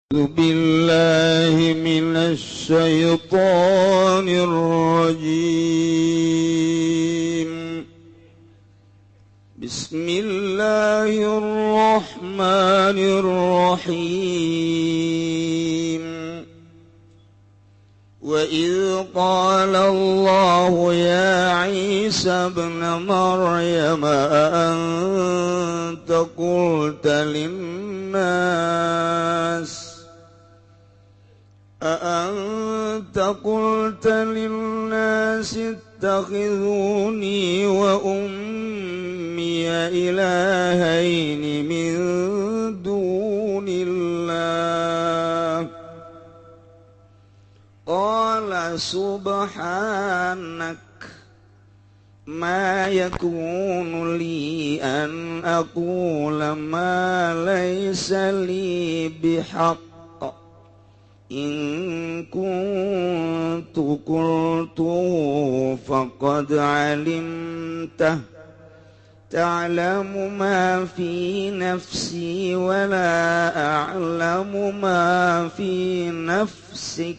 بالله من الشيطان الرجيم. بسم الله الرحمن الرحيم. وإذ قال الله يا عيسى ابن مريم أأنت قلت للناس أأنت قلت للناس اتخذوني وأمي إلهين من دون الله؟ قال سبحانك ما يكون لي أن أقول ما ليس لي بحق، إن كنت قلته فقد علمته، تعلم ما في نفسي ولا أعلم ما في نفسك،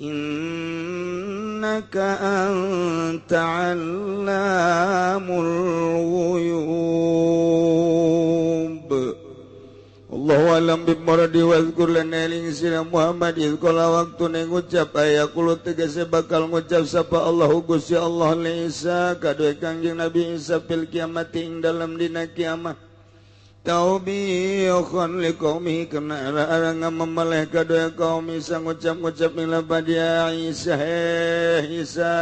إنك أنت علام الغيوب. Allahu a'lam bimuradi. Wazkur lan eling sira Muhammad iz qala waktu ngucap aya kulo tegese bakal ngucap sapa Allahu Gusti Allah li Isa kadue Kangjeng Nabi Isa fil kiamat ing dalam dina kiamat, taubihan li qaumi kana arang memeleh kadue kaum Isa ngucap-ngucap ila badia Isa, Isa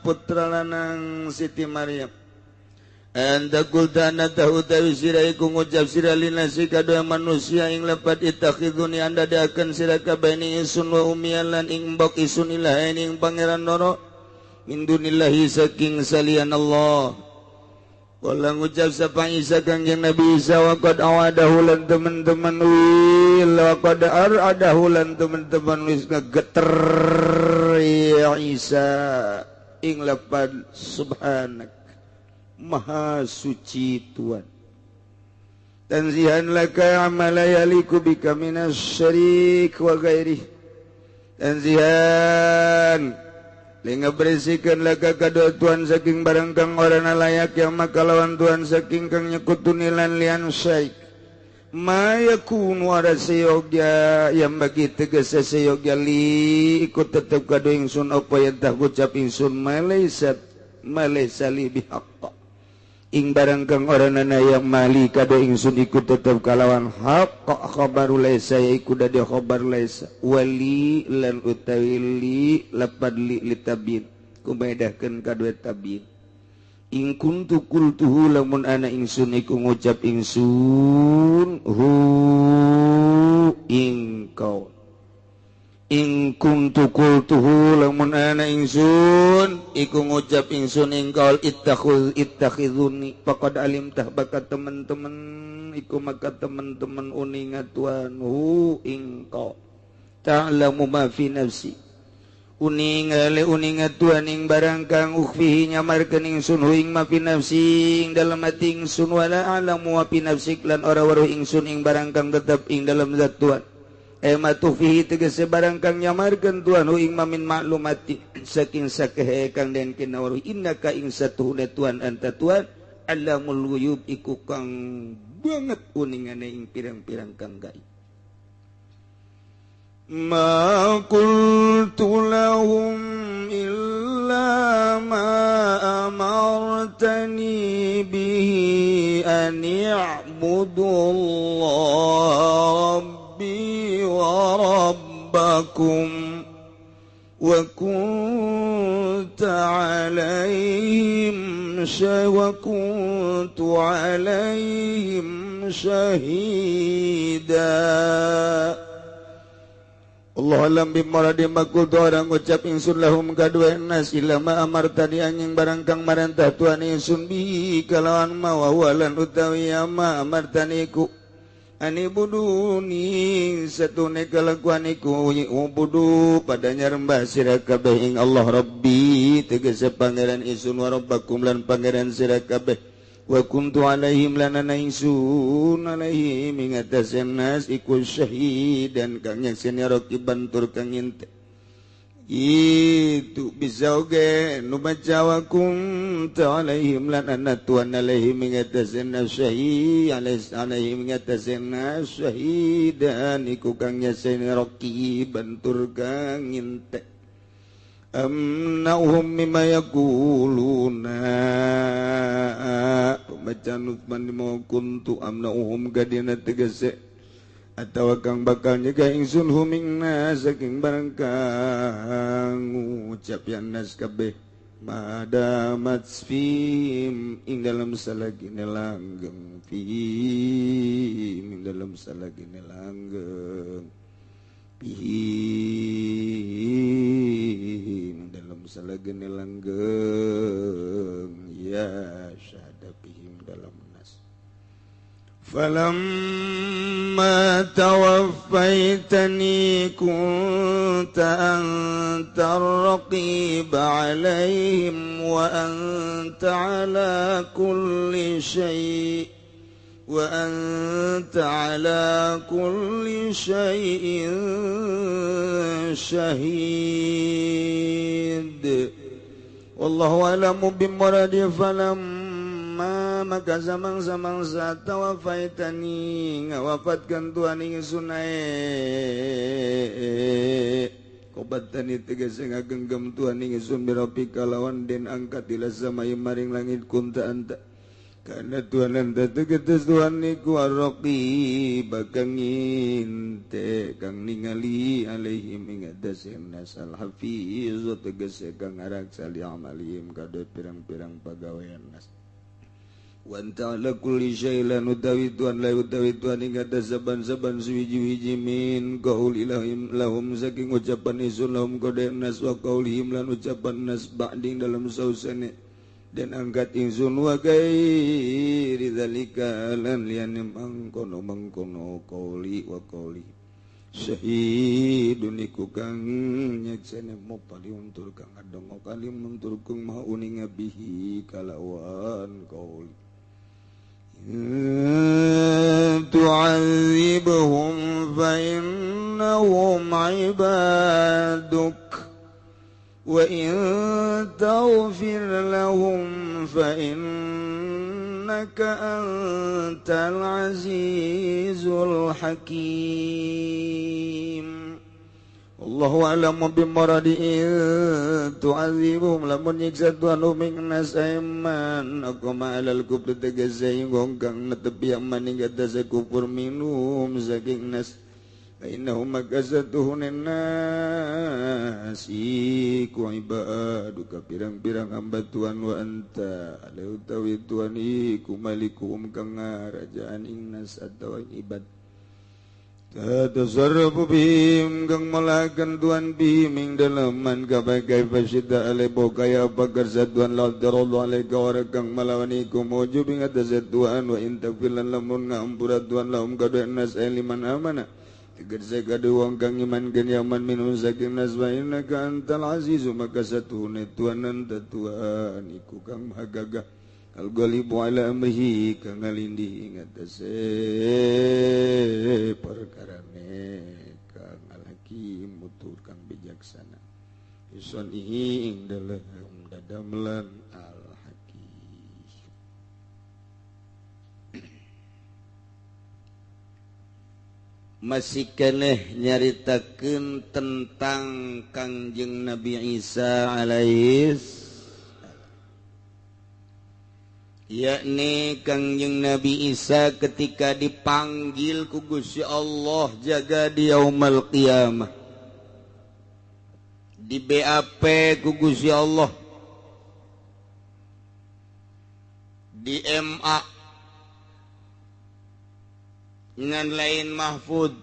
putra lanang Siti Maryam. Anta qulta anna tahu sira iku ngucap sira linasi kadua manusia ing lepat ittakhiduni anda diakan sira kabeh ingsun wa ummi lan ing mbok isun ilahaini ing pangeran loro min dunillahi saking salian Allah. Kala ngucap sapa Isa Kangjeng Nabi Isa wa qad awadahu lan teman-teman wil wa qad aradahu lan teman-teman wis ngegeter ya Isa ing lepat subhanak maha suci Tuhan. Tanzihan laka amma la yaliku bika minasy syirik wa ghairihi. Tanzihan linga bersihkan laka kadua Tuhan saking barang kang ora layak yang maka lawan Tuhan saking kang nyekutuni lan lian syaik. Ma yakunu ada seyogya yang bagi tegese seyogya li ikut tetep kadua ingsun apa yang tah gucap ingsun malaisat malaisali bihaqqa ing barang kang ora nana yang mali kada ingsun iku tetep kalawan hak khabaru laisa iku dadi khabar laisa wali lan utawi li lapad li litabin kumedahkeun kadue tabin ing kuntu qultuhu lamun ana ingsun iku ngucap ingsun hu ing kau ing kuntu qultuhu lamun ana ingsun iku ngucap ingsun ing kaul ittakhizuni faqad alimtah bakat teman-teman iku maka teman-teman uninga Tuhan hu ing kau ta'lamu ma fi nafsi uninga le uninga Tuhan ing barang kang ukhfihi nyamarkeun ingsun hu ing ma fi nafsi ing dalem ati ingsun wala a'lamu wa fi nafsik lan ora weruh ingsun ing barang kang tetep ing dalem zat Tuhan. Ema tufihi tegese barang kang nyamarkeun Tuhan hu ing mamin maklumati saking sakehe kang den kinawaruh innaka ing satuhuna Tuhan anta Tuhan alamul ghuyub iku kang banget uningane ing pirang-pirang kang gaib. Ma qultu lahum illa ma amartani bihi an i'budullaha wa rabbakum wa kunta alaihim syahida. Allah alam bimuradi makultu orang ngucap ingsun lahum kadue nas illa ma amartani anjing barang kang marantah Tuhan ingsun bi kalawan ma wa walan utawi ma amartani ku ani buduni satune kelakuan iku ubudu padanya rembah sira kabeh ing Allah Rabbi tegese pangeran ingsun wa rabbakum lan pangeran sira kabeh. Wa kuntu alaihim lanana ingsun alaihim ing atase nas iku syahidan kang nyakseni raqiban tur kang nginte. Itu bisa oge nu baca wa kunta alaihim lanana tuan alaihim ing atase nas syahid alaihim ing atase nas syahidan iku kang nyakseni raqiban tur kang nginte. Amnahum mimma yaquluna pembacaan Utsman mau kuntu amnahum gadina tegese atawa kang bakal nyegah ingsun huming nas saking barang kang ngucap yan nas kabeh madamat fim ing dalam salagine langgeng fim ing dalam salagine langgeng bihim dalam salagene langgeng ya syahada bihim dalam nas. Falamma tawaffaitani kunta antar raqib alaihim wa anta ala kulli syai' wa anta ala kulli syai'in syahid. Wallahu a'lamu bimuradi. Falamma maka samang-samangsa tawafaitani ngawafatkan Tuhan ingsun ae kobatani tegese ngagenggam Tuhan ingsun birabika lawan den angkat ila samai maring langit kunta anta karena Tuhan anta tegetes Tuhan niku arraqib kang nginte kang ningali alaihim ing atase nas al hafiz tegese kang ngaraksa li amalihim kadhe pirang-pirang pagawean nas. Wa anta ala kulli syai'in lan utawi Tuhan la utawi Tuhan ing atase saban-saban suwiji-wiji min qaul ilahim lahum saking ucapan isun lahum kadhe nas wa qaulihim lan ucapan nas ba'ding dalam sausane dan angkat ingsun wa gairi dzalika lan liyane mangkono-mangkono qauli wa qauli syahidun iku kang nyeksene mopali untur kang ngadongo kalim untur kang maha uninga bihi kalawan qauli tu'adzibhum fa innahum ibaduk wa in taghfir lahum fa innaka antal azizul hakim. Allahu a'lamu bimuradi tu'adzibhum lamun nyiksa Tuhan ing nas aiman aqama alal kufri tegese kang netepi aman ing atase kufur minum saking nas innahum makasatuhun nas iku ibaduka pirang-pirang hamba Tuhan wa anta utawi Tuhan iku malikum kang ngarajaan ing nas atawa ibad tasarrufu bihim kang malakan Tuhan bihim ing dalaman kabeh kaifa ale kaya pakarsa Tuhan la darallahu alaika wa kang malawan iku mujub ing atase Tuhan wa in tagfir lan lamun ngampura Tuhan lahum kadue nas liman amana tegese kadue wong kang iman gen yaman minum saking nas wa innaka antal azizu maka satuhune Tuhan anta Tuhan iku kang maha gagah al-ghalibu ala amrihi kang ngalindih ing atase perkarane kang al-hakim mutur kang bijaksana ison ing dalem dadamelan al-hakim. Masih keneh nyaritakeun tentang Kangjeng Nabi Isa alaihis yakni Kangjeng Nabi Isa ketika dipanggil ku Gusti Allah jaga di yaumul qiyamah di BAP ku Gusti Allah di MA ngan lain Mahfud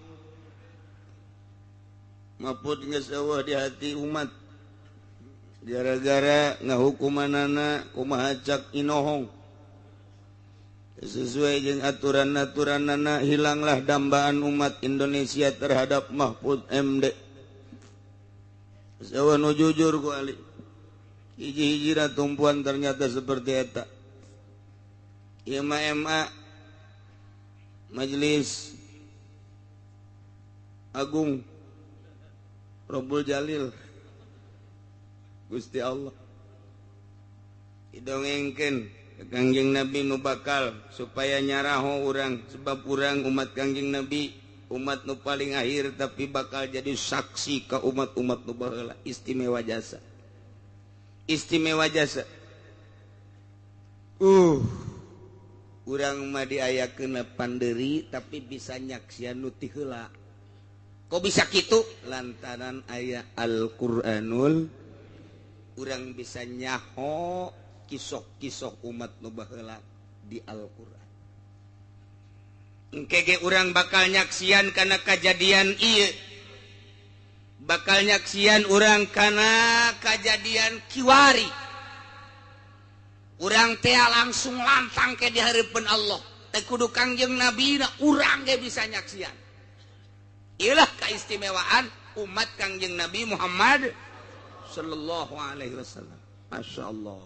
Mahfud geus eueuh di hati umat gara-gara ngahukumanana kumaha cak inohong sesuai jeung aturan-aturanana hilanglah dambaan umat Indonesia terhadap Mahfud MD. Sewa nu jujur ku ali. Hiji-hijira tumpuan ternyata seperti eta. Ieu mah MA Majelis Agung Robbul Jalil Gusti Allah didongengkeun Kangjeng Nabi nu bakal supaya nyaraho urang sebab urang umat Kangjeng Nabi umat nu paling akhir tapi bakal jadi saksi ke umat-umat nu baheula. Istimewa jasa, istimewa jasa. Urang mah diayakeun panderi tapi bisa nyaksian nu ti heula. Kok bisa kitu? Lantaran aya Al-Qur'anul, urang bisa nyaho kisah-kisah umat nu baheula di Al-Qur'an. Engke ge urang bakal nyaksian kana kajadian ieu. Bakal nyaksian urang kana kajadian kiwari. Urang teh langsung lantang ke di hareupeun Allah. Teh kudu Kangjeng Nabi na urang ge bisa nyaksian. Ilah keistimewaan umat Kangjeng Nabi Muhammad sallallahu alaihi wasallam. Masya Allah,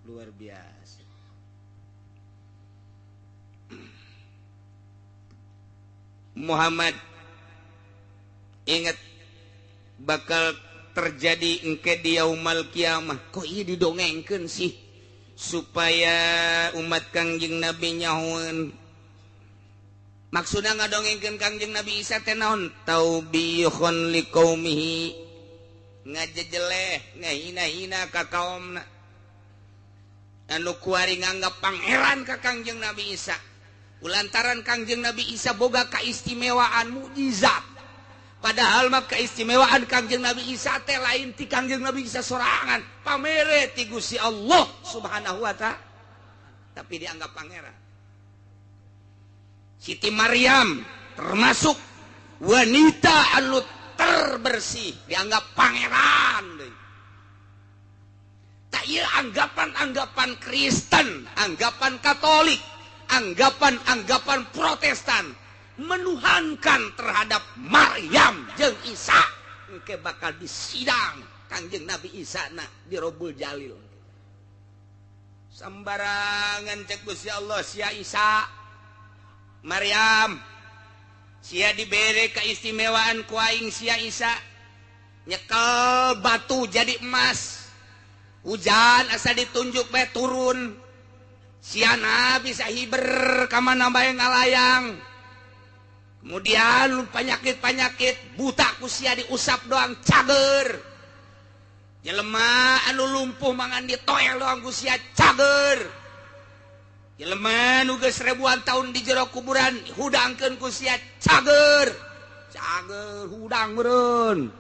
luar biasa. Muhammad ingat bakal terjadi engke di yaumal kiamah. Kok ieu didongengkeun sih supaya umat Kangjeng Nabi nyahoeun. Maksudna ngadongengkeun Kangjeng Nabi Isa teh naon? Taubihun liqaumihi, ngajejeleh ngahina-hina ka kaomna. Anu kuari nganggap pangeran ka Kangjeng Nabi Isa. Ulantaran Kangjeng Nabi Isa boga kaistimewaan mukjizat. Padahal mah keistimewaan Kangjeng Nabi Isa teh lain ti Kangjeng Nabi Isa sorangan, pamere ti Gusti Allah Subhanahu wa ta'ala. Tapi dianggap pangeran. Siti Maryam termasuk wanita anu terbersih, dianggap pangeran deui. Tak ieu anggapan-anggapan Kristen, anggapan Katolik, anggapan-anggapan Protestan menuhankan terhadap Maryam jeung Isa. Engke bakal disidang Kangjeng Nabi Isa na di Robbul Jalil. Sembarangan cek Gusti Allah sia Isa Maryam, sia dibere keistimewaan ku aing sia Isa, nyekel batu jadi emas, hujan asa ditunjuk bae turun, siana bisa hiber ka mana bae ngalayang. Kemudian penyakit-penyakit buta ku sia diusap doang cager, jelema anu lumpuh mangan ditoel doang ku sia cager, jelema nu geus ribuan tahun di jero kuburan hudangkeun ku sia cager, cager hudang meureun,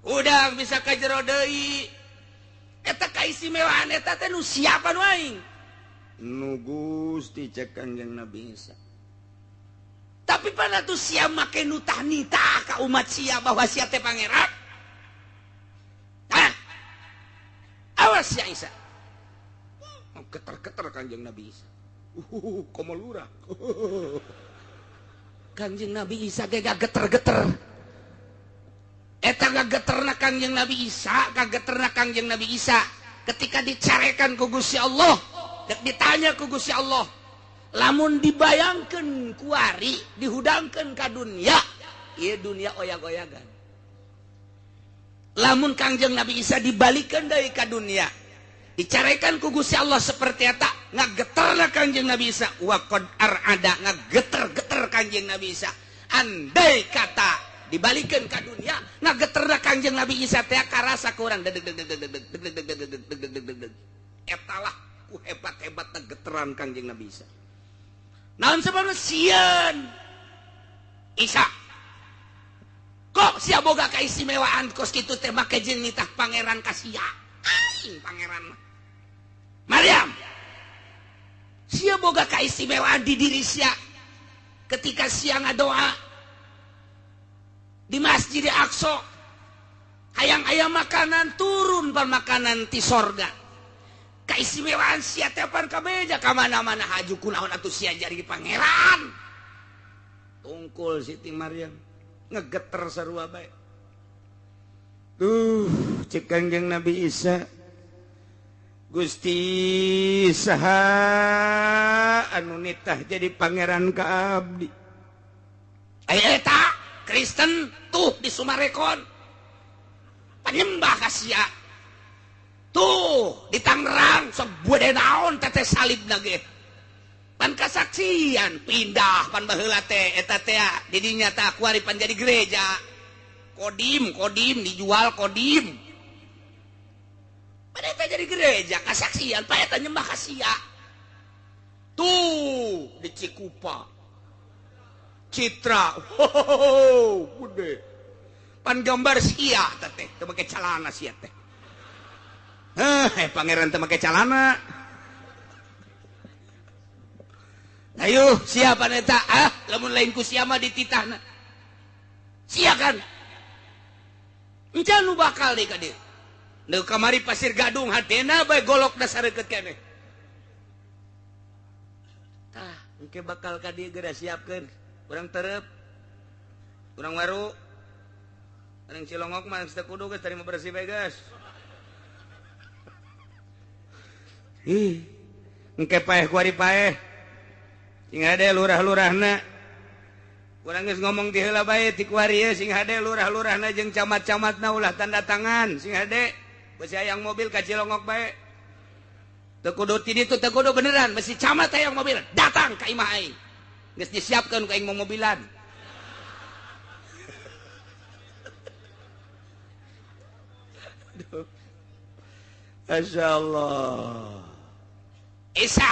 hudang bisa ka jero deui. Eta kaistimewaan eta teh nu siapa nu aing? Nu Gusti cek Kangjeng Nabi Isa. Tapi pada tuh sia make nu tahnita ka umat sia bahwa sia teh pangeran. Hah? Awas ya Isa. Geter-geter Kangjeng Nabi Isa. Komo lurah. Kangjeng Nabi Isa ge geter-geter. Eta gageterna Kangjeng Nabi Isa, gageterna Kangjeng Nabi Isa ketika dicarekan ku Gusti Allah, dek ditanya ku Gusti Allah, lamun dibayangkeun kuari dihudangkeun ka dunia, ieu dunia oyag-oyagan. Lamun Kangjeng Nabi Isa dibalikeun deui ka dunia, dicarekan ku Gusti Allah seperti eta, ngageterna Kangjeng Nabi Isa, wa qad arada, ngageter-geter Kangjeng Nabi Isa. Andai kata dibalikeun ka dunia, ngageterna Kangjeng Nabi Isa teh karasa ku urang deg deg deg deg deg deg deg deg deg deg deg deg. Eta lah ku hebat-hebatna geteran Kangjeng Nabi Isa. Naon sebabna sieun Isa? Kok sia boga kaistimewaan kos kitu teh make jeung nitah pangeran ka sia? Aing pangeran mah. Maryam, sia boga kaistimewaan di diri sia ketika sia ngadoa di Masjid Aqsa, hayang aya makanan turun pan makanan ti sorga. Kaistimewaan sia teh pan kabeja ka mana-mana haju kunaon atuh sia jadi pangeran. Tungkul Siti Maryam ngegeter sarua bae. Tuh cek Kangjeng Nabi Isa, Gusti saha anu nitah jadi pangeran ka abdi? Aya eta Kristen tuh di Sumarekon, penyembah ka sia. Tuh di Tangerang sok bude naon tetes salib lagi. Pan kasaksian pindah pan baheula teh eta teh di dinya tah kuari pan jadi gereja. Kodim, kodim dijual kodim. Pada eta jadi gereja kasaksian pa eta nyembah ka sia. Tuh di Cikupa. Citra, ho gede. Pan gambar sia teh teu make calana sia teh. Heh, pangeran teu make calana. Ayo, siapa eta? Ah, lamun lain ku sia mah dititahna. Sia kan? Encan nu bakal deui ka dieu. Nu kamari Pasir Gadung hatena bae golok dasar deukeut keneh. Tah, engke bakal ka dieu geura siapkeun. Urang terep. Urang waru. Urang Cilongok mah geus teu kudu geus tarima bersih bae geus. Ih, engke paeh kuari paeh. Sing hade lurah-lurahna. Urang geus ngomong ti heula bae ti kuari ye sing hade lurah-lurahna jeung camat-camatna ulah tanda tangan sing hade. Besi hayang mobil ka Cilongok bae. Teu kudu ti ditu teu kudu beneran besi camat hayang mobil datang ka imah aing. Geus disiapkeun ku aing mobilan. Aduh. Masyaallah. Isa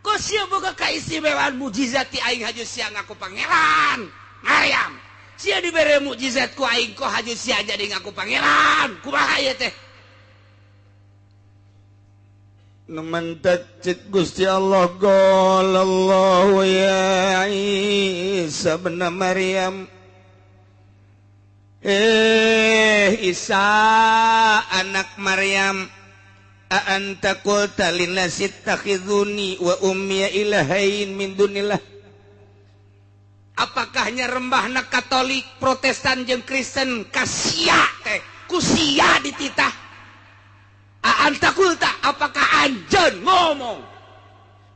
kok sia boga kaistimewaan mukjizat ti aing haju sia ngaku pangeran Maryam. Sia dibere mukjizat ku aing kok haju sia jadi ngaku pangeran. Kumaha ieu teh? Nu mentek cik Gusti Allah qala Allahu ya Isa bin Maryam. Isa anak Maryam, a anta qulta linnasi ittakhiduni wa ummi ilahain min dunillah. Apakahnya rembahna Katolik, Protestan jeung Kristen ka sia teh ku sia dititah? A anta qulta, apakah anjeun ngomong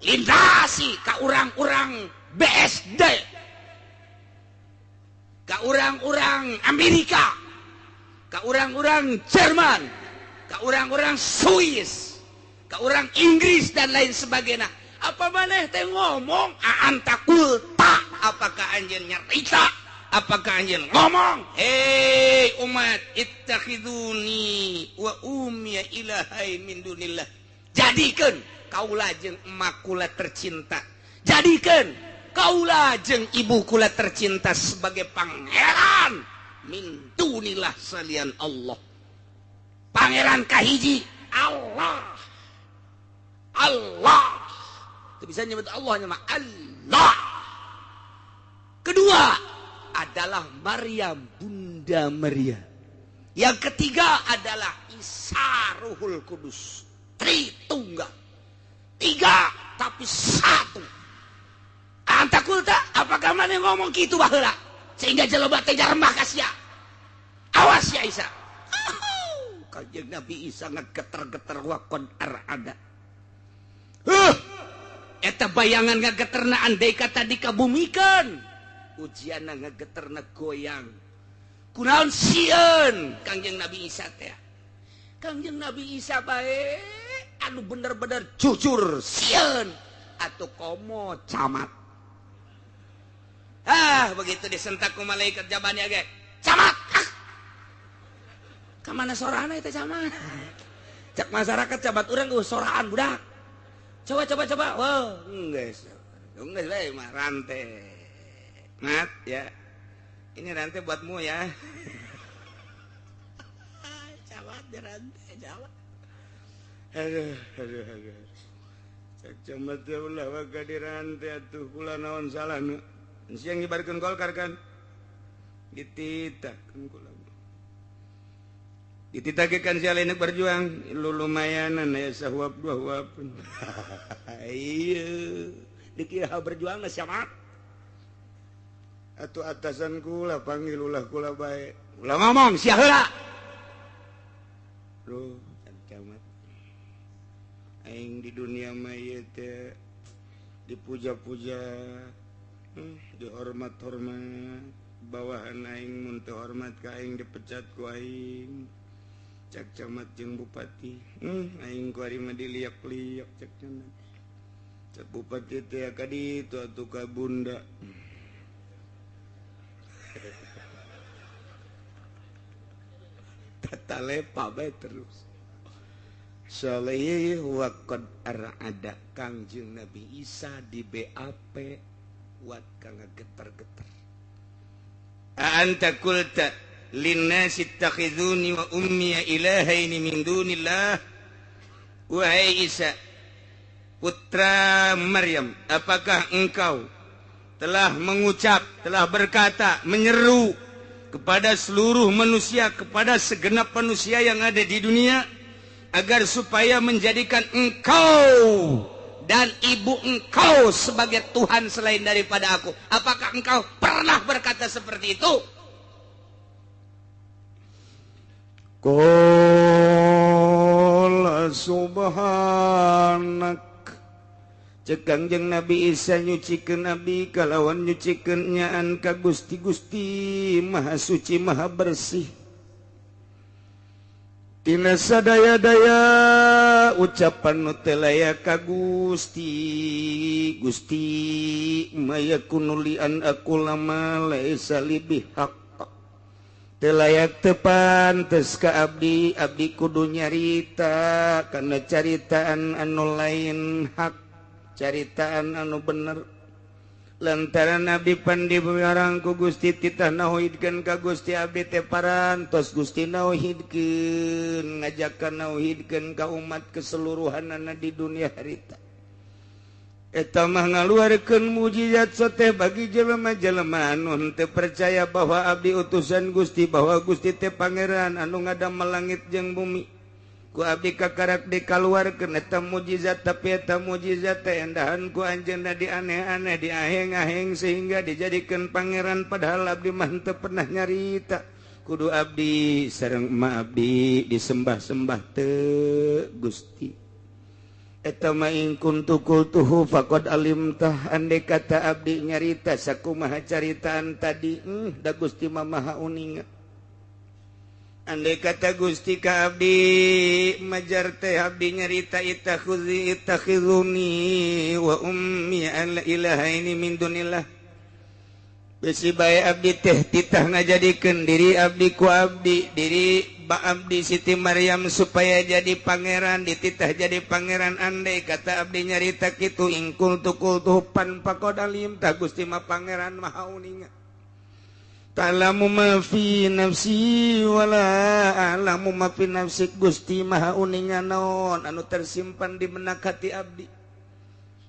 lindasi ka urang-urang BSD, ka urang-urang Amerika, ka urang-urang Jerman, ka urang-urang Swiss, ka urang Inggris dan lain sebagainya. Apa maneh teh ngomong a anta qulta, apakah anjeun nyarita, apakah anjeun ngomong hei umat ittakhiduni wa ummi ilahain min dunillah, jadikeun kaula jeung emak kula tercinta, jadikeun kaula jeung ibu kula tercinta sebagai pangeran min dunillah salian Allah. Pangeran kahiji Allah. Allah itu bisa nyebut Allah nya mah Allah. Kedua adalah Maryam Bunda Maria. Yang ketiga adalah Isa Ruhul Kudus. Tritunggal. Tiga tapi satu. Anta kulta, apakah mana ngomong gitu baheula sehingga jelema teh jarembah ka sia. Awas ya Isa. Kanjeng Nabi Isa ngageter-geter wakon arada. Eta bayangan ngageterna andai kata dikabumikeun. Ujianna ngageterna goyang. Kunaon sieun Kangjeng Nabi Isa teh? Kangjeng Nabi Isa bae anu bener-bener jujur sieun atuh komo camat. Ah, begitu disentak ku malaikat jabannya ge. Camat. Ah. Ka mana sorana eta camat? Cak masyarakat camat urang geus soraan budak. Coba coba coba. Wah, geus. Geus bae mah rante. Mat ya. Ini rantai buatmu ya. Camat rantai camat. Aduh aduh aduh. Cak camat ya ulah waga di rantai atuh kula naon salahna. Siang ngibarkeun Golkar kan. Dititahkeun kula. Dititahkeun sia lain berjuang lu lumayanan aya sahuap dua huap. Iya. Dikira berjuang na siapa? Atuh atasan kula panggil ulah kula bae. Ulah ngomong sia heula. Duh, camat aing di dunia mah ieu teh dipuja-puja, dihormat-hormat, bawahan aing mun teu hormat ka aing dipecat ku aing. Cak camat jeung bupati, aing ku ari mah diliak-liak cak camat. Cak bupati teh ka ditu atuh ka bunda. Tata lepa bae terus. Saleh wa qad arada Kangjeng Nabi Isa di BAP wat kang geter-geter. Anta qulta linnasi ittakhizuni wa ummi ilahaini min dunillah. Wahai Isa putra Maryam, apakah engkau telah mengucap, telah berkata, menyeru kepada seluruh manusia, kepada segenap manusia yang ada di dunia, agar supaya menjadikan engkau dan ibu engkau sebagai Tuhan selain daripada aku? Apakah engkau pernah berkata seperti itu? Qala subhanak. Cek Kangjeng Nabi Isa nyucikeun Nabi kalawan nyucikeun nyaan ka Gusti. Gusti Maha Suci Maha Bersih tina sadaya-daya ucapan nu teu layak ka Gusti. Gusti mayakunu li an aqula ma laisa li bihaq. Teu layak teu pantes ka abdi, abdi kudu nyarita kana caritaan anu lain hak, caritaan anu bener. Lantaran abdi pandi barang ku Gusti titah nauhidkeun ka Gusti, abdi teh parantos Gusti nauhidkeun, ngajakan nauhidkeun ka umat keseluruhanana di dunia harita. Eta mah ngaluarkeun mujizat soteh bagi jelema-jelema anu henteu percaya bahwa abdi utusan Gusti, bahwa Gusti teh pangeran anu ngadamel langit jeung bumi. Ku abdi kakarak dikaluarkeun eta mujizat, tapi eta mujizat teh endahan ku anjeunna dianeh-aneh, diaheng-aheng sehingga dijadikeun pangeran, padahal abdi mah henteu pernah nyarita. Kudu abdi sareng emak abdi disembah-sembah teu Gusti. Eta mah in kuntu qultuhu faqad alimtah, andai kata abdi nyarita sakumaha caritaan tadi, da Gusti mah maha uninga. Andai kata Gusti ka abdi majar teh abdi nyarita itakhuzi itakhizuni wa ummi an ilahaini min dunillah. Besi bae abdi teh titah ngajadikeun diri abdi ku abdi, diri ba abdi Siti Maryam supaya jadi pangeran, dititah jadi pangeran. Andai kata abdi nyarita kitu ingkul tukul tupan faqad alim ta, Gusti mah pangeran maha uninga. Ta'lamu ma fi nafsi wala a'lamu ma fi nafsik. Gusti maha uninga naon anu tersimpan di benak hati abdi.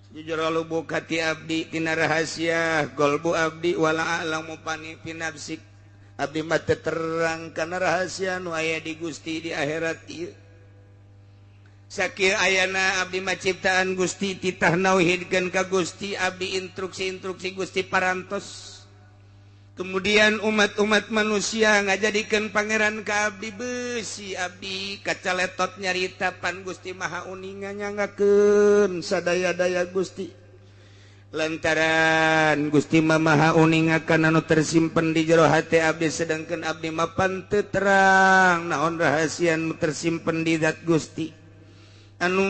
Jujur lubuk hati abdi tina rahasia golbu abdi, wala a'lamu pani fi nafsik. Abdi mah teu terang kana rahasia nu aya di Gusti di akhirat ieu. Sakieu ayana abdi mah ciptaan Gusti, titah nauhidkeun ka Gusti, abdi instruksi-instruksi Gusti parantos. Kemudian umat-umat manusia ngajadikeun pangeran ka abdi, beusi abdi kacaletot nyarita pan Gusti maha uninga nyangakeun sadaya-daya Gusti. Lantaran Gusti mah maha uninga kana anu tersimpen di jero hate abdi, sedangkan abdi mah pan teu terang naon rahasia nu tersimpen di zat Gusti. Anu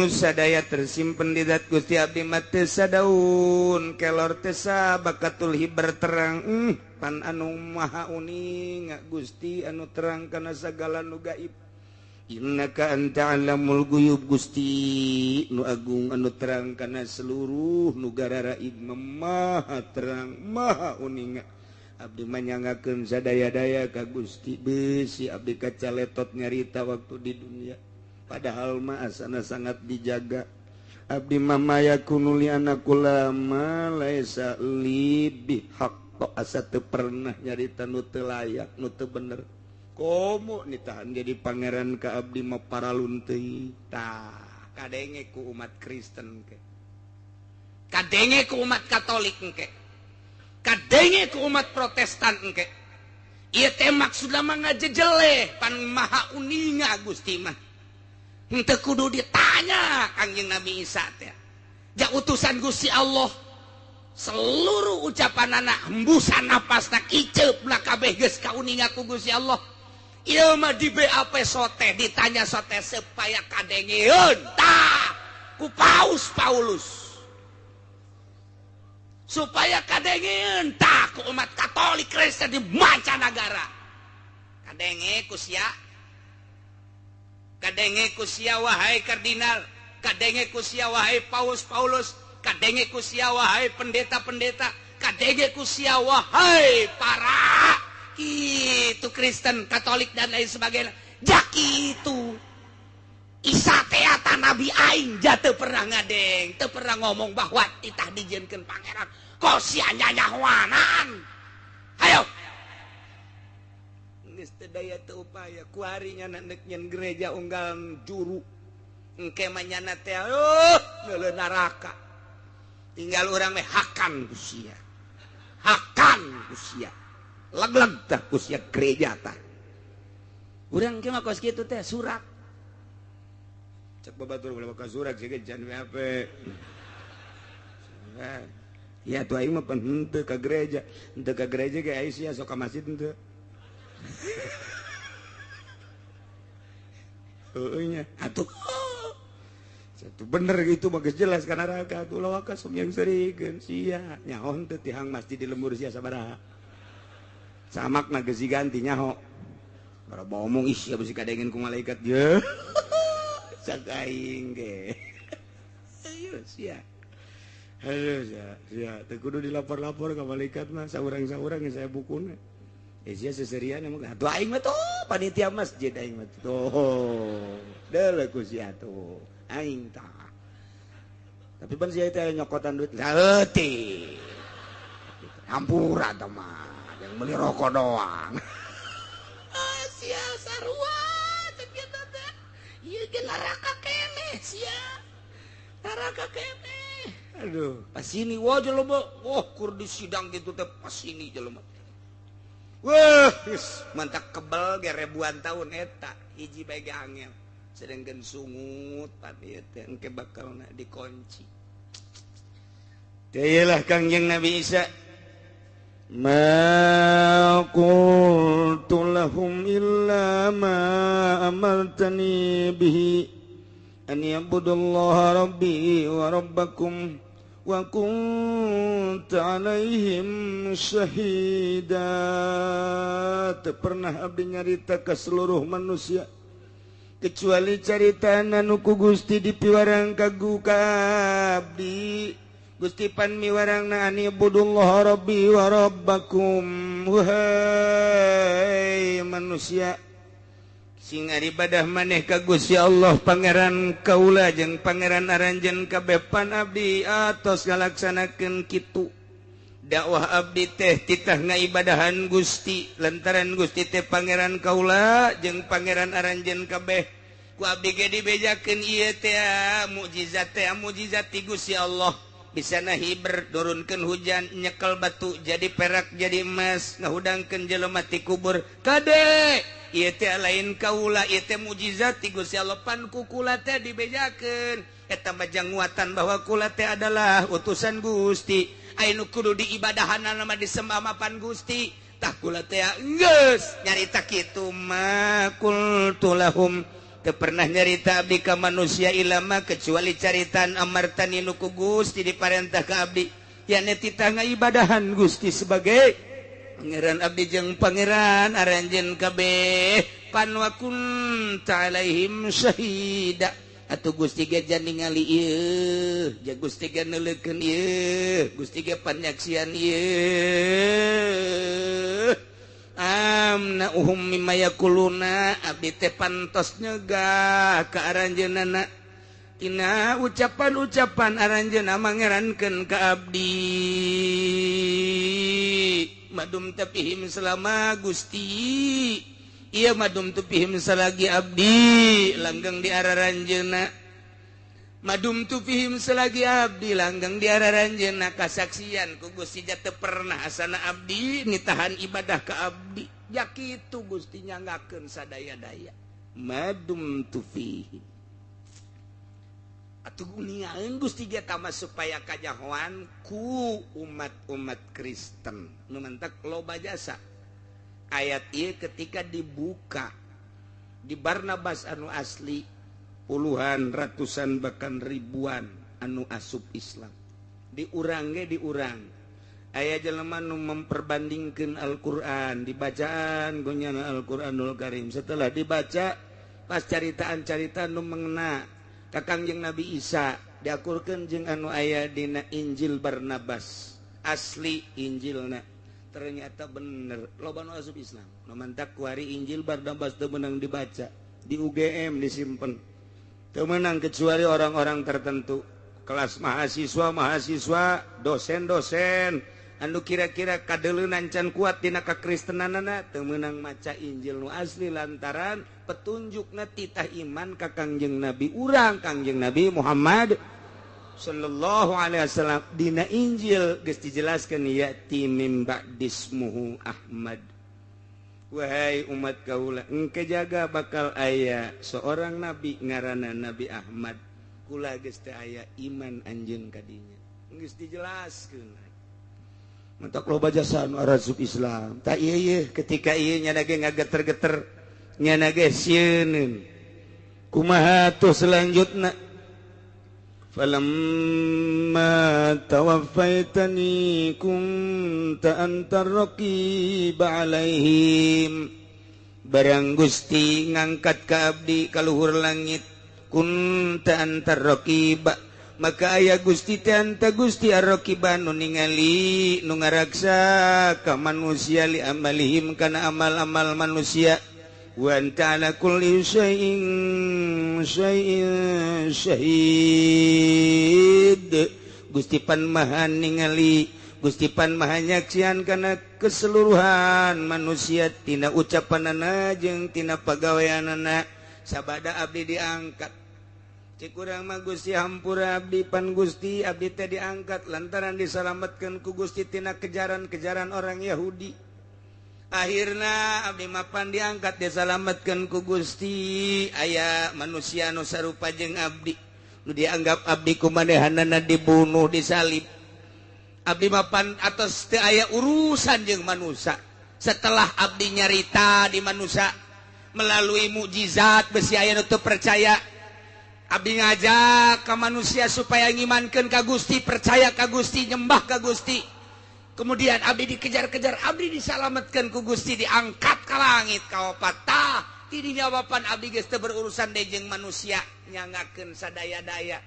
sadaya tersimpen di zat Gusti abdi mah teu sadaun kelor teu sabakatul hibar terang. Pan anu maha uninga Gusti anu terang kana sagala nu gaib. Innaka anta alamul guyub. Gusti nu agung anu terang kana seluruh nu gararaib, maha terang maha uninga. Abdi mah nyangakeun sadaya-daya ka Gusti. Beusi abdi kacaletot nyarita waktu di dunia, padahal mah asana sangat dijaga. Abdi mama yakunu li anakula ma laisa li bihaq, asa teu pernah nyarita nu teu layak nu teu bener. Komo nitahan jadi pangeran ka abdi mah paralun teuing. Tah kadenge ku umat Kristen ke, kadenge ku umat Katolik engke, kadenge ku umat Protestan engke. Ieu teh maksudna mah ngajejeleh pan maha uninga Gusti mah. Henteu kudu ditanya Kangjeng Nabi Isa teh. Ja utusan Gusti Allah seluruh ucapan anak hembusan napasna kiceupna kabeh geus kauninga ku Gusti Allah. Ieu mah di BAP sote ditanya sote supaya kadengeun tah ku Paus Paulus. Supaya kadengeun tah ku umat Katolik Kristen di mancanagara. Kadenge ku sia. Kadenge ku sia wahai kardinal, kadenge ku sia wahai Paus Paulus, kadenge ku sia wahai pendeta-pendeta, kadenge ku sia wahai para itu Kristen, Katolik dan lain sebagainya. Jak itu Isa teh nabi aing ja teu pernah ngadeng, teu pernah ngomong bahwa titah dijieunkeun pangeran. Kok sia nyanyahoanan? Hayo. Geus teu daya teu upaya kuari nya nek nyen gereja unggal juru. Engke mah nyana teh neuleun neraka. Tinggal urang meh hakan ku sia. Hakan ku sia. Leg-leg tah ku sia gereja tah. Urang ge mah kos kitu teh surat. Cek babatur ulah ka surat sih can WAP. Ya tuh aing mah pan henteu ka gereja. Henteu ka gereja ge aing sia sok ka masjid henteu. Heueuh nya atuh. Satu bener gitu mah geus jelas kana neraka atuh ulah waka sok yang serikeun sia nyaho henteu tihang masjid di lembur sia sabaraha. Samakna geus diganti nyaho. Bara omong ih sia bisi kadengeun ku malaikat ye. Cak aing ge. Ayo sia. Ayo sia, sia teu kudu dilapor-lapor ka malaikat mah saurang-saurang saya bukuna. Sia seserian emang atuh aing mah tuh panitia masjid aing mah tuh. Deuleu ku sia tuh. Aing tah. Tapi pan sia teh nyokotan duit leutik. Hampura tah mah, yang beli rokok doang. Ah sia sarua cek kitu teh. Ieu ge neraka keneh sia. Neraka keneh. Aduh, pas ini wah jelema, wah kur di sidang gitu teh pas ini jelema. Wah, mantak kebel ge ribuan tahun eta hiji bae ge angel. Sedangkan sungut pan ieu teh engke bakalna dikunci. Teh lah Kangjeng Nabi Isa. Ma qultu lahum illa ma amartani bihi an ya'budullaha rabbi wa rabbakum wa kunta alaihim syahida. Teu pernah abdi nyarita ka seluruh manusia kecuali carita anu ku Gusti dipiwarang ka abdi. Gusti pan miwarangna an ibudullaha rabbi wa rabbakum. Wahai manusia, sing ibadah maneh ka Gusti Allah pangeran kaula jeung pangeran aranjeun kabeh pan abdi atos ngalaksanakeun kitu. Dakwah abdi teh titah ngaibadahan Gusti lantaran Gusti teh pangeran kaula jeung pangeran aranjeun kabeh. Ku abdi ge dibejakeun ieu teh mukjizat teh mukjizat ti Gusti Allah. Bisa nahiber nurunkeun hujan nyekel batu jadi perak jadi emas ngahudangkeun jelema ti kubur. Kade ieu teh lain kaula ieu teh mukjizat ti Gusti Allah pan ku kula teh dibejakeun. Eta mah janguatan bahwa kula teh adalah utusan Gusti. Anu kudu diibadahanna mah disembah mapan Gusti. Tah kula teh geus nyarita kitu mah qultu lahum. Teu pernah nyarita abdi ka manusia ilama kecuali caritaan amartani nu ku Gusti diparentah ka abdi. Yakni titah ngaibadahan Gusti sebagai pangeran abdi jeung pangeran aranjeun kabeh. Pan wa kunta alaihim syahida. Atuh Gusti ge jan ningali ieu, ja Gusti ge neuleukeun ieu, Gusti ge panyaksian ieu. Amna uhum mimma yakuluna abdi teh pantos nyegah ka aranjeunana tina ucapan-ucapan aranjeunna mangerankeun ka abdi. Madum tapihim selama Gusti ieu madum tupihim salagi abdi langgeng di araranjeunna. Madum tu fihim selagi abdi langgeng di aranjeunna, kasaksian ku Gusti teu pernah asana abdi nitahan ibadah ka abdi. Ya kitu Gusti nyanggakeun sadaya-daya. Madum tu fihim. Atuh ningalin Gusti ge tama supaya kajahoan ku umat-umat Kristen. Nu mantak loba jasa. Ayat ieu ketika dibuka di Barnabas anu asli, puluhan, ratusan, bahkan ribuan anu asup Islam. Diurang ge diurang aya jelema nu memperbandingkan Al-Qur'an, dibacaan gonyana Al-Qur'anul Karim. Setelah dibaca pas caritaan-carita nu mengena ka Kangjeng Nabi Isa diakurkeun jeung anu aya dina Injil Barnabas asli Injilna, ternyata bener. Loba nu asup Islam. Nu mantak kuari Injil Barnabas teu meunang dibaca di UGM, disimpen, teu meunang kecuali orang-orang tertentu, kelas mahasiswa mahasiswa, dosen-dosen anu kira-kira kadeleunan can kuat dina kakristenanana teu meunang maca Injil nu asli, lantaran petunjukna titah iman ka Kangjeng Nabi urang, Kangjeng Nabi Muhammad sallallahu alaihi wasallam. Dina Injil geus dijelaskeun, ya'ti mim ba'dismuhu Ahmad. Wahai umat kaula, engke jaga bakal aya seorang nabi ngaranna Nabi Ahmad. Kula geus teu aya, iman anjeun kadinya. Geus dijelaskeun. Mantak loba jasa anu arasup Islam. Tak ieu ieu ketika ieu nyana ge ngageter-geter, nyana ge sieuneun. Kumaha tuh selanjutna? Falamma tawaffaitani kunta antar raqib alaihim. Barang Gusti ngangkat ka abdi ka luhur langit, kunta antar raqib, maka aya Gusti teh, anta Gusti, ar-raqiba nu ningali, nu ngaraksa ka manusia, li amalihim kana amal-amal manusia, wa anta ala kulli syai'in syai'in syahid. Gusti pan maha ningali, Gusti pan maha nyaksian kana keseluruhan manusia tina ucapanana jeung tina pagaweanana. Sabada abdi diangkat, cek urang mah, "Gusti, hampura abdi, pan Gusti abdi teh diangkat lantaran disalametkeun ku Gusti tina kejaran-kejaran orang Yahudi. Akhirna abdi mapan diangkat, disalametkeun ku Gusti. Aya manusia nu sarupa jeung abdi nu dianggap abdi kumanehanana, dibunuh, disalib. Abdi mapan atos teu aya urusan jeung manusia. Setelah abdi nyarita di manusia melalui mukjizat, besi aya nu teu percaya. Abdi ngajak ke manusia supaya ngimankeun ka Gusti, percaya ka Gusti, nyembah ka Gusti. Kemudian abdi dikejar-kejar, abdi disalametkan ku Gusti, diangkat ke langit kaopat. Tah, tidinya wapan abdi geus teu berurusan deui jeung manusia, nyangakeun sadaya-daya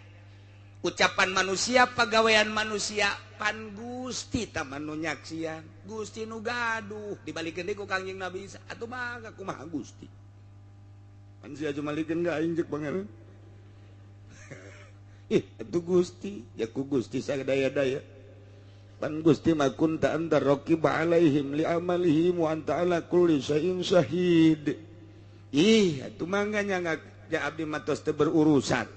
ucapan manusia, pagawean manusia. Pan Gusti tah nu nyaksian, Gusti nu gaduh." Dibalikeun deui ku Kangjeng Nabi Isa, "Atuh mangga, kumaha Gusti? Pan sia jumalikeun ka aing," cek Pangeran. "Ih, atuh Gusti, ya ku Gusti sadaya-daya. Pan Gusti ma kunta anta raqib alaihim li amalihim wa anta ala kulli syai'in syahid. Ih, atuh mangga nyangga ja, abdi mah tos teu berurusan.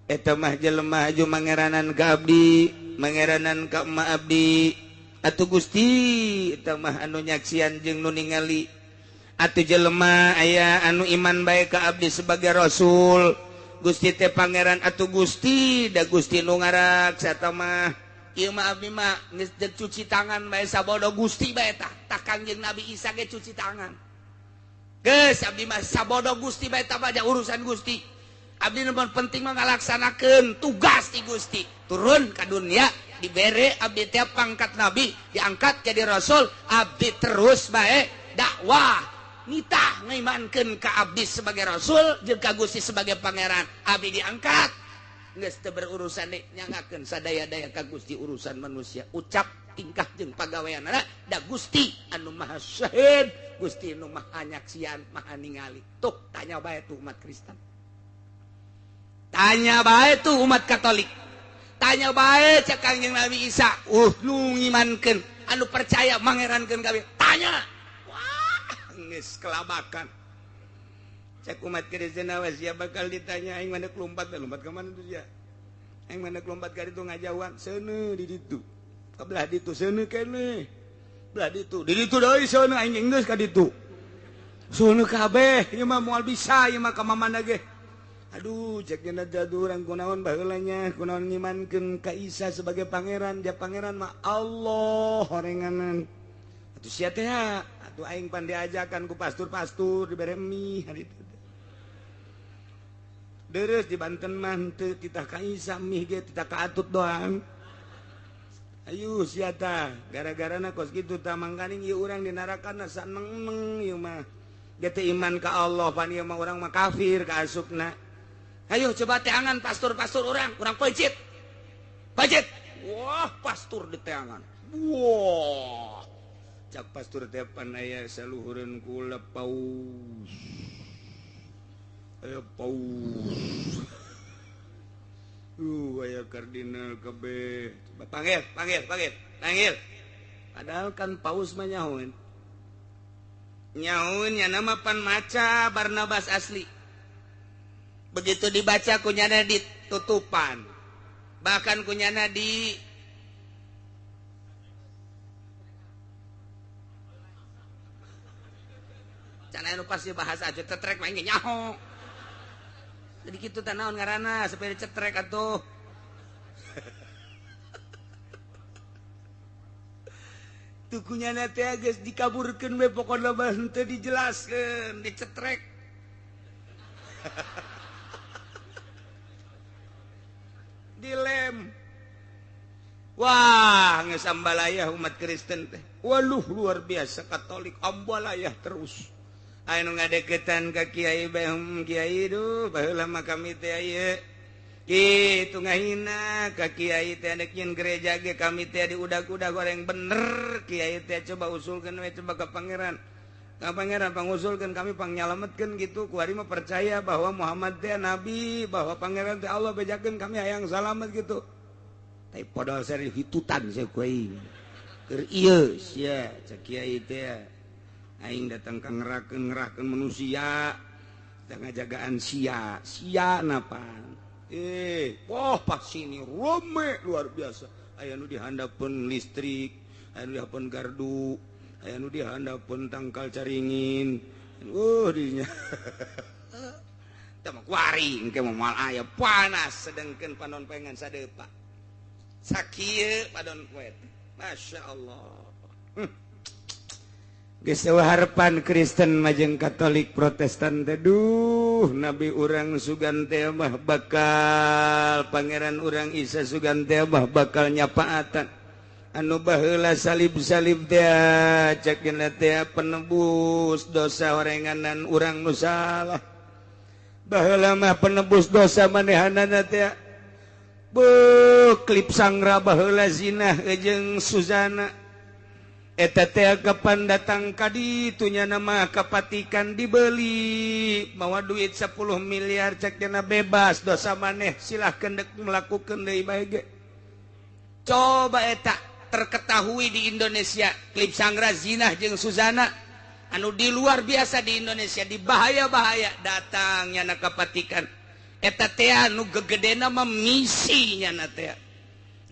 Eta mah jelema aju mangeranan ka abdi, mangeranan ka emak abdi. Atuh Gusti eta mah anu nyaksian jeung nu ningali. Atuh jelema aya anu iman bae ka abdi sebagai rasul. Gusti teh Pangeran, atuh Gusti da Gusti nu ngaraksa mah. Ieu mah abdi mah geus cuci tangan bae, sabodo Gusti bae." Tah tah Kangjeng Nabi Isa ge cuci tangan. "Geus, abdi mah sabodo Gusti bae tah, baja urusan Gusti. Abdi nu penting mah ngalaksanakeun tugas ti Gusti. Turun ka dunia, dibere abdi teh pangkat nabi, diangkat jadi rasul, abdi terus bae dakwah, nitah ngaimankeun ka abdi sebagai rasul jeung ka Gusti sebagai Pangeran. Abdi diangkat, geus teu berurusan deui, nyangakeun sadaya-daya ka Gusti urusan manusia, ucap, tingkah jeung pagaweanana, da Gusti anu maha syahid, Gusti anu maha nyaksian, maha ningali." Tuh, tanya bae tuh umat Kristen, tanya bae tuh umat Katolik, tanya bae. Cek Kangjeng Nabi Isa, nu ngimankeun, anu percaya mangerankeun kabeh, tanya. Wah, geus kelabakan. Cek umat Kristen awas sia bakal ditanya aing mana lompat, lompat ke mana tuh sia? Aing mana lompat ka ditu ngajauhan seuneu di ditu. Ka belah ditu seuneu keneh. Belah ditu, di ditu deui seuneu aing geus ka ditu. Seuneu kabeh ieu mah moal bisa ieu mah ka mamana ge. Aduh, cek nya urang kunaon baheula nya, kunaon ngimankeun ka Isa sebagai pangeran, dia pangeran mah Allah horenganan. Atuh sia teh atuh aing pan diajakan ku pastur-pastur dibere mie hari itu. Deres di Banten mah henteu titah ka Isa mie ge titah ka atut doang. Ayu sia tah, gara-garana kos kitu tah mangkaning ieu urang di narakana saneng-neng ieu mah. Ge teu iman ka Allah pan ieu mah urang mah kafir ka asupna. Ayo coba teangan pastur-pastur orang, urang peuncit. Peuncit. Wah, pastur di teangan. Wah. Cak pastur teh pan aya saluhureun kula paus. Aya paus. Aya kardinal kabeh. Coba panggil, panggil, panggil, panggil. Padahal kan paus mah nyahoeun. Nyahoeun nya nama pan maca Barnabas asli. Begitu dibaca kunyana ditutupan, bahkan kunyana di cana nu pasti bahasa aja cetrek mah nyaho. Jadi kitu teh naon ngaranna supaya dicetrek atuh. Tuh kunyana teh geus dikaburkeun we pokona mah henteu dijelaskeun, dicetrek. Dilem. Wah, geus ambalayah umat Kristen teh. Waluh luar biasa Katolik ambalayah terus. Aya nu ngadeukeutan ka kiai bae, kiai duh baheula mah kami teh ieu. Kitu ngahina ka kiai teh nek nyeun gereja ge kami teh diudag-udag goreng bener kiai teh coba usulkeun we coba ka pangeran. Ka pangeran pangusulkeun kami pangnyalametkeun gitu. Kuari mah percaya bahwa Muhammad teh nabi, bahwa pangeran teh Allah bejakeun kami hayang salamet gitu. Tapi padahal seri hitutan sia ku aing. Keur ieu sia cek kiai teh. Aing datang ka ngerakeun manusia, teh ngajagaan sia, sia napan. Wah pas sini rame luar biasa. Aya nu dihandapeun listrik, aya nu dihandapeun gardu, aya nu dihandapeun tangkal caringin. Dinya. Teh mah kuari engke mah moal aya panas sedengkeun panon pengen sadepa. Sakieu padon poe. Masya Allah. Geus harapan Kristen majeng Katolik Protestan teh duh nabi urang sugan teh mah bakal pangeran urang Isa sugan teh mah bakal nyapaatan anu baheula salib-salib teh cek dina teh penebus dosa horenganan urang nu salah baheula mah penebus dosa manehanana teh beuh klip sangra baheula zinah jeung Suzana eta teh kapan datang ka ditu nya nama kapatikan dibeli mawa duit 10 miliar cek dina bebas dosa maneh silahkeun dek melakukeun deui bae ge. Coba eta terketahui di Indonesia klip sangra zinah jeung Suzana anu di luar biasa di Indonesia di bahaya-bahaya datang nya kapatikan eta teh anu gegedena mah misi nya teh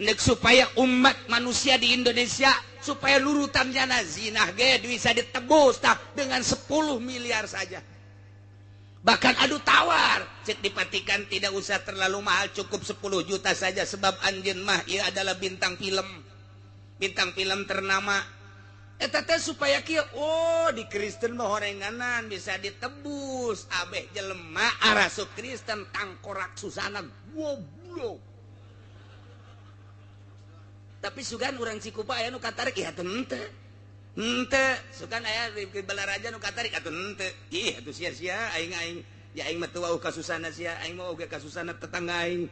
nek supaya umat manusia di Indonesia supaya lurutannya zinah ge bisa ditebus tah dengan 10 miliar saja. Bahkan adu tawar cek dipatikan tidak usah terlalu mahal cukup 10 juta saja sebab anjeun mah ieu adalah bintang film ternama. Eta teh supaya kieu oh di Kristen mah horenganan bisa ditebus abeh jelema arasup Kristen tangkorak Susana goblok. Tapi sugan urang Cikupa aya nu katarik ieu atuh henteu. Henteu, sugan aya di Balaraja nu katarik atuh henteu. Ih atuh sia-sia aing-aing. Ya aing mah teu wauh ka Susana sia, aing mah oge ka Susana tetangga aing.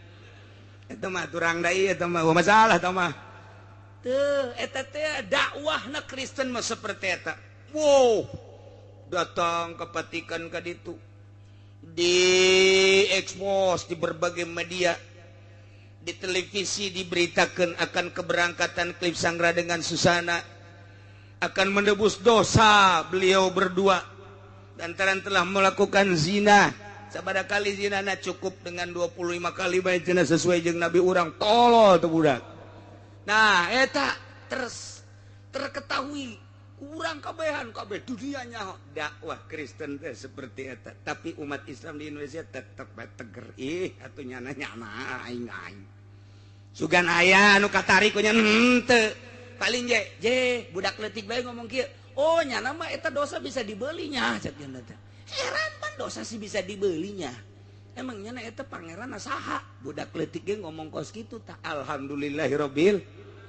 Eta mah turang deui eta mah masalah eta mah. Teu, eta teh dakwahna Kristen mah seperti eta. Wow. Datang ke Vatikan ka ditu. Di ekspos di berbagai media. Di televisi diberitakan akan keberangkatan Klip Sangra dengan Susana akan menebus dosa beliau berdua. Lantaran telah melakukan zina. Sabada kali zinana cukup dengan 25 kali bae cenah sesuai jeung nabi urang tolol teu budak. Nah, eta terus terketahui kurang kabehan kabeh dunia nyaho dakwah Kristen teh seperti eta. Tapi umat Islam di Indonesia tetep bae teger. Ih, atuh nyana-nyana aing aing. Sugan aya anu katarik ku nya henteu. Paling je budak leutik bae ngomong kieu. Oh, nyana mah eta dosa bisa dibelinya cek nya teh. Heran pan dosa sih bisa dibelinya. Emang nyana eta pangeran saha? Budak leutik ge ngomong kos kitu tah. Alhamdulillahirabbil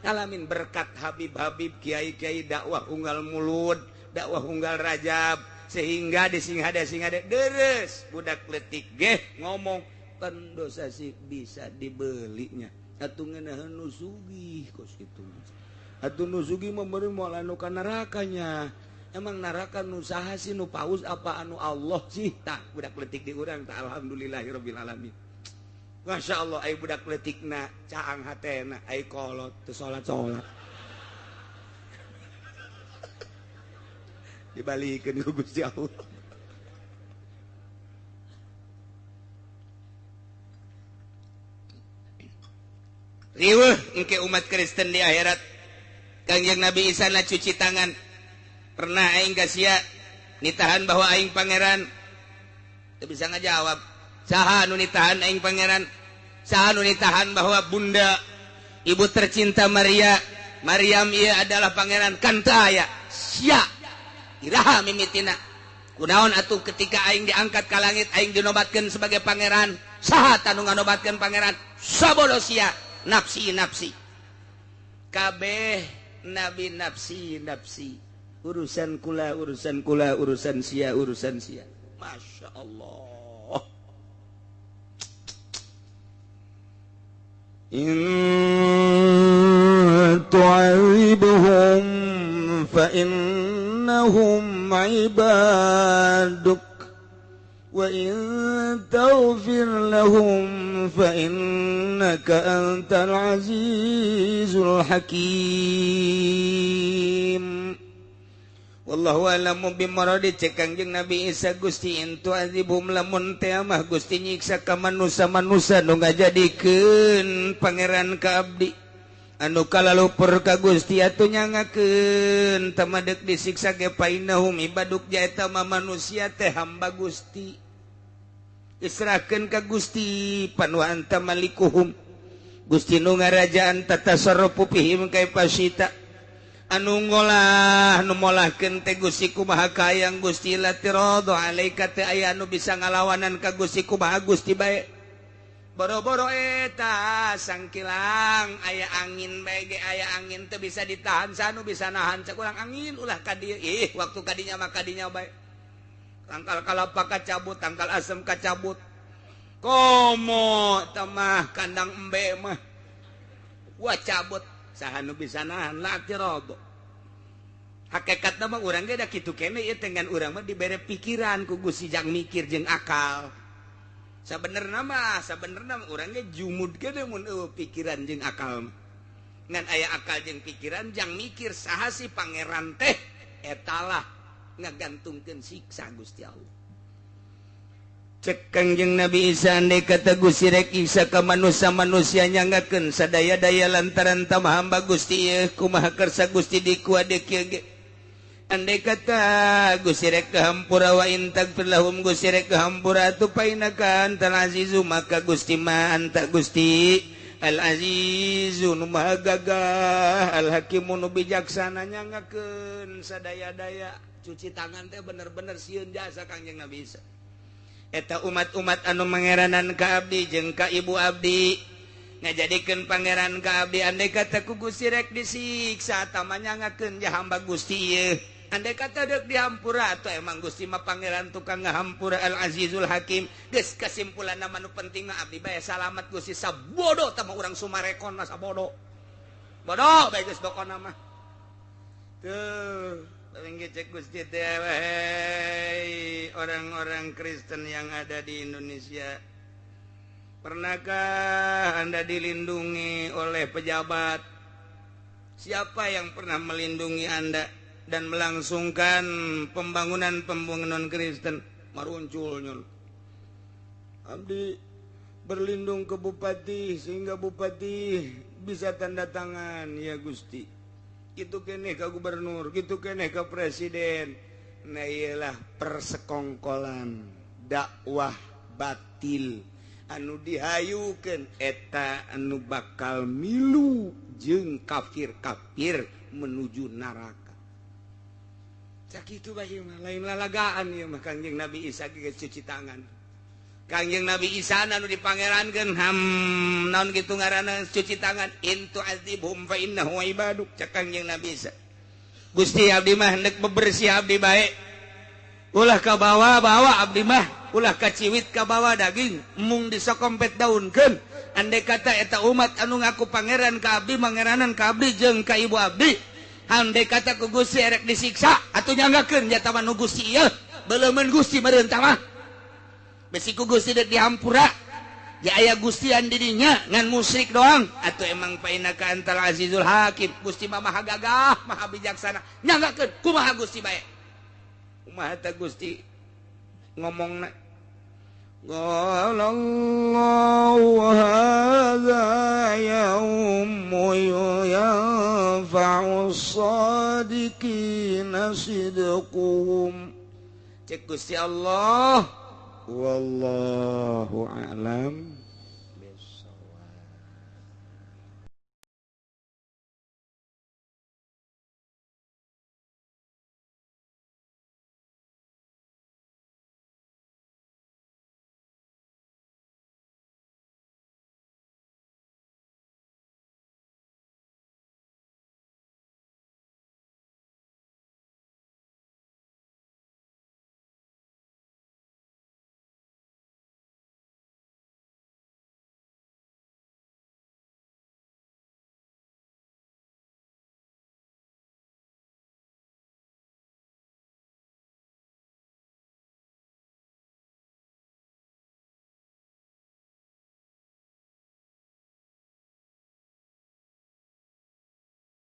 alamin, berkat habib-habib kiai-kiai dakwah unggal mulud, dakwah unggal rajab sehingga dising-hade deres budak leutik ge ngomong pan dosa sih bisa dibelinya. Atuh ngeunaheun nu sugih kos kitu. Atuh nu sugih mah meureun moal anu ka nerakanya. Emang neraka nu saha sih, nu paus apa anu Allah sih? Tah budak leutik di urang tah alhamdulillahirabbil alamin. Masya Allah ai budak leutikna caang hatena ai kolot teu salat-salat. Dibalikeun ku Gusti Allah. Riweuh engke umat Kristen di akhirat. Kangjeng Nabi Isa na cuci tangan. Pernah aing gasia nitahan bahwa aing pangeran. Teu bisa ngajawab. Saha nu nitahan aing pangeran? Saha nu nitahan bahwa bunda ibu tercinta Maria, Maryam ieu adalah pangeran? Kan teu aya. Sia. Iraha mimitina. Kunaon atuh ketika aing diangkat ka langit aing dinobatkeun sebagai pangeran? Saha tanu nganobatkeun pangeran? Sabodo sia. Nafsi nafsi. Kabeh nabi nafsi nafsi. Urusan kula, urusan kula, urusan sia, urusan sia. Masya Allah. In tu'adzibhum fa innahum ibaduk wa in taghfir lahum fa innaka antal azizul hakim. Wallahu a'lamu bimuradi. Cek Kangjeng Nabi Isa Gusti intu azibhum lamun teh mah Gusti nyiksa ka manusa-manusa nu ngajadikeun pangeran ka abdi anu kalalupur ka Gusti atuh nyangakeun tamadek disiksa ge painahum ibaduk jaeta mah manusia teh hamba Gusti israhkeun ka Gusti pan wa anta malikuhum Gusti nu ngarajaan tatasarrufu fihim kaifasita anu ngolah nu molahkeun teh Gusti kumaha kayang Gusti la tiradu alaika teh aya anu bisa ngalawanan ka Gusti kumaha Gusti bae boro-boro eta sangkilang aya angin bae ge aya angin teu bisa ditahan sanu bisa nahan cek urang angin ulah ka dieu ih waktu kadinya mah kadinya bae tangkal kalapa kacabut tangkal asem kacabut komo tamah kandang embe mah wah cabut saha nu bisa nahan la tiradu. Hakikatna mah urang ge da kitu keneh ieu dengan urang mah dibere pikiran ku Gusti jang mikir jeung akal. Sabenerna mah urang ge jumud keneh mun eueuh pikiran jeung akal mah. Ngan aya akal jeung pikiran jang mikir saha sih pangeran teh etalah ngagantungkeun siksa Gusti Allah. Cek Kangjeng Nabi Isa andai kata Gusti rek Isa ka manusia-manusia nyangakeun sadaya-daya lantaran tamah hamba Gusti ieu kumaha kersa Gusti dikuade kieu ge. Andai kata Gusti rek kahampura wa in tagfir lahum Gusti rek kahampura atuh painaka antal azizu maka Gusti ma anta Gusti al azizu nu maha gagah al hakimu nu bijaksana nyangakeun sadaya-daya. Cuci tangan teh bener-bener sieun jasa Kangjeng Nabi Isa. Eta umat-umat anu mangeranan ka abdi jeung ka ibu abdi ngajadikeun pangeran ka abdi andai kata ku Gusti rek disiksa tah manyangakeun ja hamba Gusti ieu andai kata deuk dihampura atuh emang Gusti mah pangeran tukang ngahampura al azizul hakim. Geus kesimpulanna mah nu penting mah abdi bae salamat Gusti sabodo tah mah urang Sumarekon mah sabodo bodo bae geus pokona mah tuh. Cek Gusti teh orang-orang Kristen yang ada di Indonesia, pernahkah Anda dilindungi oleh pejabat? Siapa yang pernah melindungi Anda? dan melangsungkan pembangunan-pembangunan Kristen. Marunculnya abdi berlindung ke bupati sehingga bupati bisa tanda tangan ya Gusti. Gitu keneh ke gubernur, gitu keneh ke presiden. Nah iyalah persekongkolan dakwah batil anu dihayukeun eta anu bakal milu jeung kafir-kafir menuju neraka. Sakitu bae mah lain lalagaan ieu mah. Kangjeng Nabi Isa geus cuci tangan. Kangjeng Nabi Isa anu dipangerankeun ham naon kitu ngaranna cuci tangan, in tu'adzibhum fa innahu ibaduk. Cak Kangjeng Nabi Isa, Gusti abdi mah hendak bebersih abdi bae, ulah ka bawa-bawa abdi mah, ulah kaciwit ka bawa daging mung disokompet daunkeun. Andai kata eta umat anu ngaku pangeran ka abdi, mangeranan ka abdi jeung ka ibu abdi, andai kata ku Gusti erek disiksa atuh nyanggakeun jata mah nu Gusti ieu beleumeun Gusti meureun tah mah besi ku Gusti dek dihampura ya aya Gustian didinya ngan musyrik doang. Atau emang painaka antal azizul hakim, Gusti mah maha gagah maha bijaksana, nyanggakeun kumaha Gusti bae, kumaha ta Gusti ngomongna. Qala Allahu hadza yaumu yanfa'u shadiqina sidquhum. Cek Gusti Allah, wallahu a'lam.